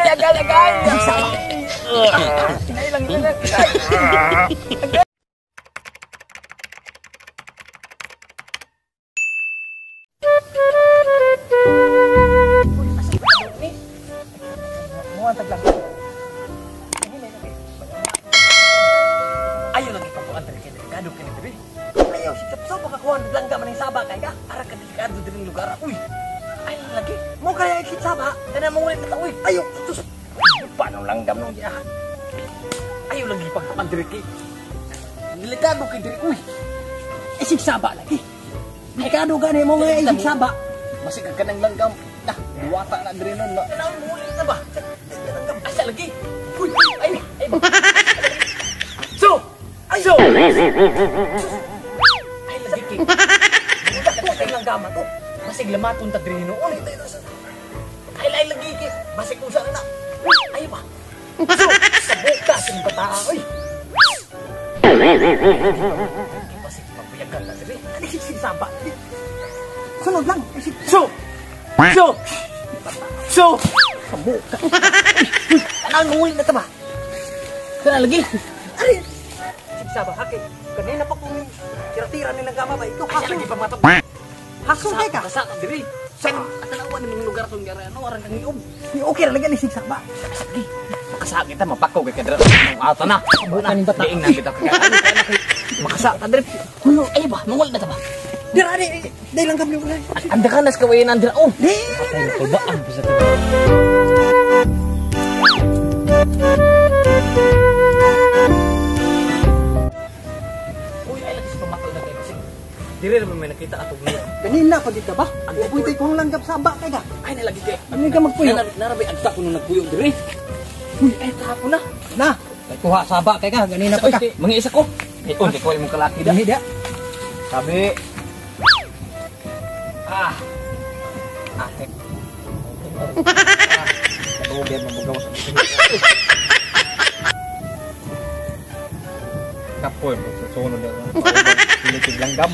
Agay, agay, agay. Hinay lang, hinay lang. Agay. Ayaw lagi pagkuan diri kay delikado kini diri. Ayaw si Kapso pagkakuan langgam maning saba kay ka. Ara ka delikado diri lugar. Uy. Ayaw lagi. Mo kaya ikit saba kana mangulit ta uy. Ayaw tus. Paano langgam nung diha? Ayaw lagi pagkuan diri kay delikado kay diri uy. Isig saba lagi. Delikado gani mo nga isig saba. Masig ka kanang langgam. Nah, duwata na diri nun. Kanang mangulit na ba? Asa lagi. Uy, ay ay. So, ay lagi kay. Dako kay langgama to. Masig lamaton ta diri noon. Ay lay lagi kay. Masig unsa na. Uy, ay ba. So, sa buka sing bataa oy. Masig mabuyagan na diri. Ani sig saba. Sunod lang. So. So. So. Sa buka. Tanang ngulit na ta ba? Kana lagi. Ari. Saba haki. Kanina pa kung tira-tira ni langgama ba ikaw hasol lagi pamatog. Hasol kay ka. Basa diri. Sa atanawan ni mga lugar tong gyara ano arang kang iom. Okay ra lagi ni sig saba. Lagi. Makasa kita mapakaw kay kadra. Ata na. Bukan ning bata. Diing na kita kay. Makasa ta diri. Hulo ay ba mangol na ta ba? Dira di. Dai langgam ni ulay. Anda ka nas kawayan andira oh. Di. Kulbaan bisa ta. Diri ra may nakita atog niya. Ganina pa gid ka ba? Pwede kong langgam saba kay ka. Ay na lagi kay. Ano ka magpuyo? Narabay agta kuno nagpuyo diri. Uy, ay kahapon na. Na. Kay kuha saba kay ka, ganina pa ka. Mga isa ko. Ay on kay kuha imong kalaki da. Dili da. Sabi. Ah. Ah. Tubig mabugaw sa kapoy sa sunod na. Litig langgam.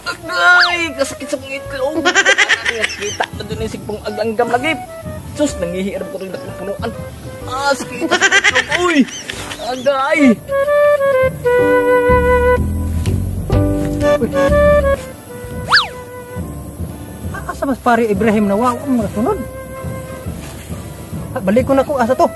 Agay! Kasakit sa kong itlog. Nakita na dun yung sigpong aglanggam lagi. Sus, nangihiram ko rin na punuan. Ah, sakit sa itlog. Uy! Agay! Uy. Asa mas pare Ibrahim na wow ang mga sunod. Balik ko na ko asa to.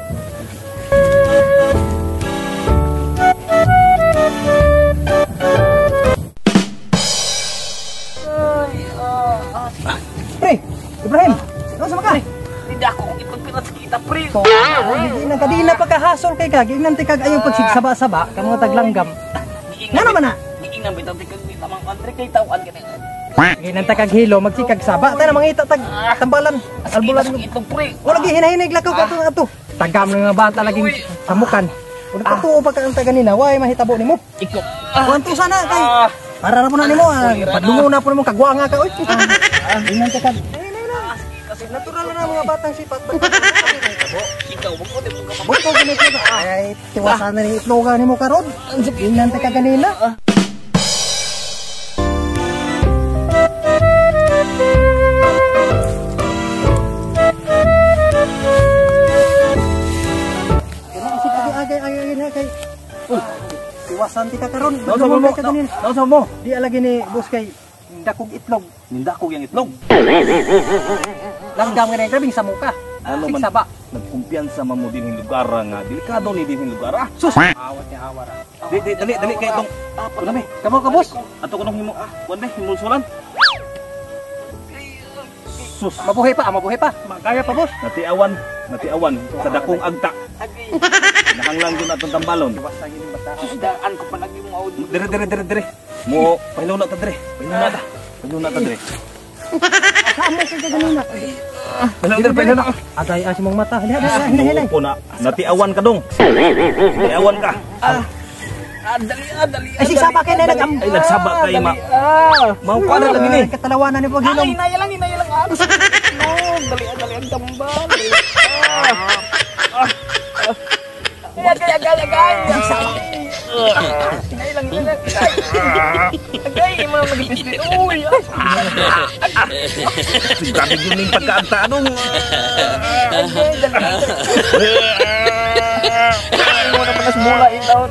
Pre, Ibrahim, ano sa maka? Hindi ako kung itlog pinatsikita, pre. Kadina pa kahasol kay ka, giingnan ti kag ayaw pagsigsaba-saba, kamo taglanggam. Nga naman na. Giingnan bitaw ti kag tamang andre kay tawon ka. Giingnan ta kag hilo magsikag saba, ta na mangita tag tambalan, albulan. Wala gi hinahinig lakaw ka ato. Tagam ng mga bata laging samukan. Una katuo pa ka ang taganina, way mahitabo nimo. Ikaw. Kuanto sana kay para na po na nimo, padlungo na po nimo kagwanga ka oy. Ingnan ta kag natural na mga batang sipat. Ikaw mo ko mo ka gani ka. Ay tiwasan na ni itlogan nimo karon. Ingnan ta ka ganina. Tiwasan ti ka karon. Nausa mo. Di alagi ni boss kay dakog itlog. Nindakog yang itlog. Langgam nga grabing sa muka. Ano man saba. Nagkumpiyansa man mo dinhing lugar nga delikado ni dinhing lugar ah. Sus. Awat niya awara. Di di dali dali kay itong kuno be. Kamo ka boss. Ato kunong himo kuan be himulsulan. Sus. Mabuhay pa, mabuhay pa. Kaya pa boss. Natiawan, natiawan sa dakong agta. Nahanglang dun atong tambalon. Sus, daan ko pa lagi mo. Dire dire dire dire. Mo pahiluna ta dire. Pahiluna ta. Pahiluna ta dire. Kaamo kay ganina. Pahiluna dire, pahiluna. Agay as imong mata. Hili hili hili. Natiawan ka dong. Natiawan ka. Dali dali. Ay sigsaba kay na nag ay nagsaba kay ma. Mao pa na lagi ni. Katalawanan ni paghilom. Ay inaya lang, inaya lang. Dali dali ang tambal. Agay agay agay. Hinay lang, hinay lang. Agay, mga mag-pislit. Uy! Grabe yun yung pagkaantaanong. Agay, dali. Ay, mo naman nas mula yung taon.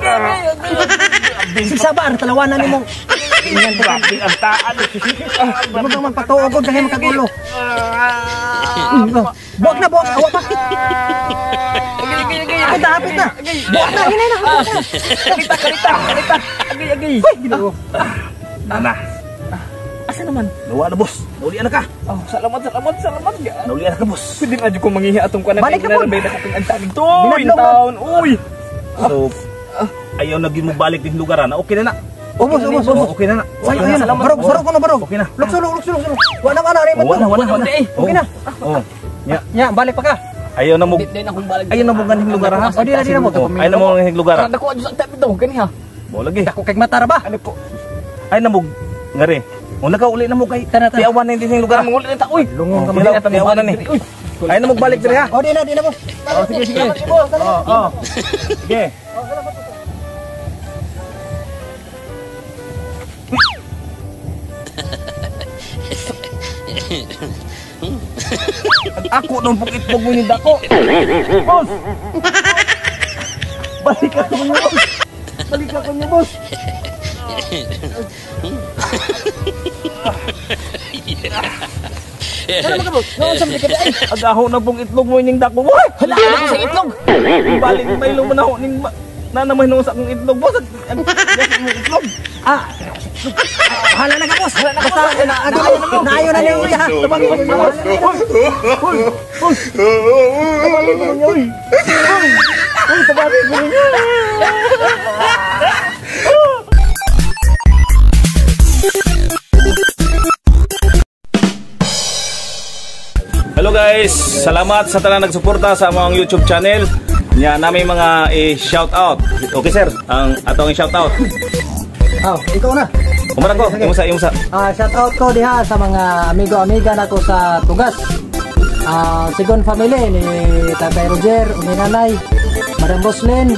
Sigsaba, talawanan nimo. Grabe ang taan. Mo kang magpatuogod kay makagulo. Buwak na, buwak, awa pa. Agay, agay, agay. Hapit na, hapit na. Buwak na, hinay na, hapit na. Kalita, kalita, kalita. Agay, agay. Uy, Ginoo. Nana, Asa naman? nawa na, boss. Naulian na ka. Oh, salamat, salamat, salamat. Naulian na ka, boss. Pwede na dyan ko manghihi atong kanan. Balik na po. May nakaping ang tanig to. Binadlong na. Taon. Uy! So, ayaw na gyud mo balik din lugar na. Okay na na. Ubos, ubos, ubos. Oh, okay na na. Sayo, ayun na. Salamat. Barog, barog ko na, barog. Okay na. Luksulok, luksulok, luksulok. Wala na, wala na, Oh, wala, wala, wala. Okay na. Oh. Nya, Nya, balik pa ka. ayaw na mo. Di na akong balag. Ayaw na mo ganing lugar ha. O, di na, di na mo. Oh, ayaw na mo ganing lugar ha. Dako adyo sa tabi daw kani ha. Mo lagi. Dako kay matara ba? Ano ko? Ay na mo ngari. Una ka uli na mo kay Tara, tara. tiawan na din lugar. Tara manguli na ta. Uy. Lungon ka Oh, man. tiawan na ni. Uy. Ayaw na mo balik diri ha. O, di na, di na mo. Oh, sige, sige. Oh, oh. Sige. Ako nung pukitbog mo yung dako. Boss! Balik ako niyo, boss. Balik ako niyo, boss. Ano ka boss? Noon sa mga ay. Agaho na pong itlog mo yung dako, boy. Hala ka sa itlog. Balik may na ho ning nanamay nung sa akong itlog, boss. Ang ang itlog. Ah, bahala na ka, boss. Basta, naayo na niyo ha. Tabangin mo niyo, boss. Hoy! Hoy! Tabangin mo niyo, oy. Hoy! Hoy, tabangin mo niyo. Hello guys, salamat sa tanan nagsuporta sa among YouTube channel. Nya namin mga i-shout out. Okay sir, ang atong i-shout out. Oh, ikaw na. Kumara ko, Sige. imo sa imo sa. Shout out ko diha sa mga amigo-amiga nako sa Tugas. Sigon family ni Tatay Roger, ug ni Nanay, Madam Roslyn,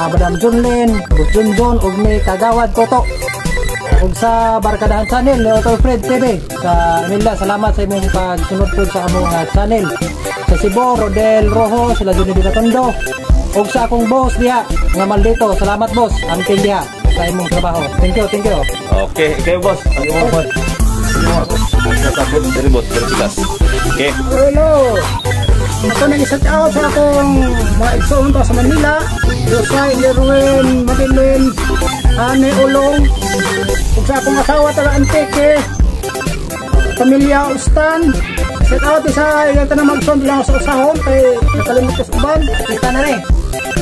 Madam Junlin, Boss Junjun, ug ni Kagawad Koto. Ug sa Barkadahan Channel ni Otto Fred TV sa Imelda, salamat sa imong pagsunod po sa among channel. Sa Cebu, Rodel Rojo, sila Johnny Di Tondo. Ug sa akong boss diha nga maldito, salamat boss, anting diha sa imong trabaho. Thank you, thank you. Okay, okay boss. Ang imong boss. Diri boss, diri sigas. Okay. Hello! Ako nang isat out sa akong mga igsoon ko sa Manila. Josay, Lerwin, Madeline, Ane Ulong. Ug sa akong asawa taga Antique, pamilya Ustan. Shout out sa ilang tanang magsoon bilang sa usahon kay nakalimot ko sa uban. Kita na rin.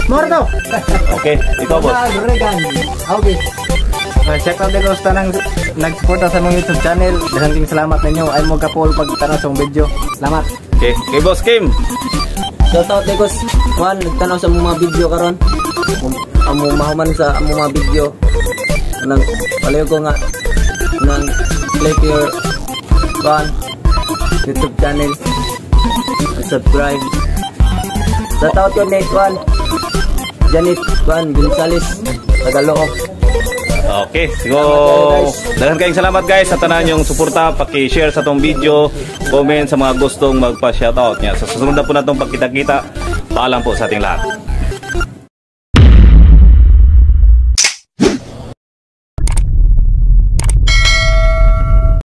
Moro to. Okay, ikaw boss. Regan. Okay. Shout out din ko sa tanang nagsuporta sa among YouTube channel. Daghang salamat ninyo. Ay mo kapol pagtanaw sa among video. Salamat. Okay, kay Boss Kim. Shout out kay Boss Juan, nagtanaw sa among mga video karon. Amo mahuman sa among mga video. Nang palayo ko nga nang click your Juan YouTube channel and subscribe. Shout out ko ni Juan Janet Juan Gonzales Tagalog. Okay, so daghan kayong salamat guys sa tanan yung suporta, paki-share sa tong video, comment sa mga gustong magpa-shoutout niya. Sa susunod na po natong pagkita-kita, paalam po sa ating lahat.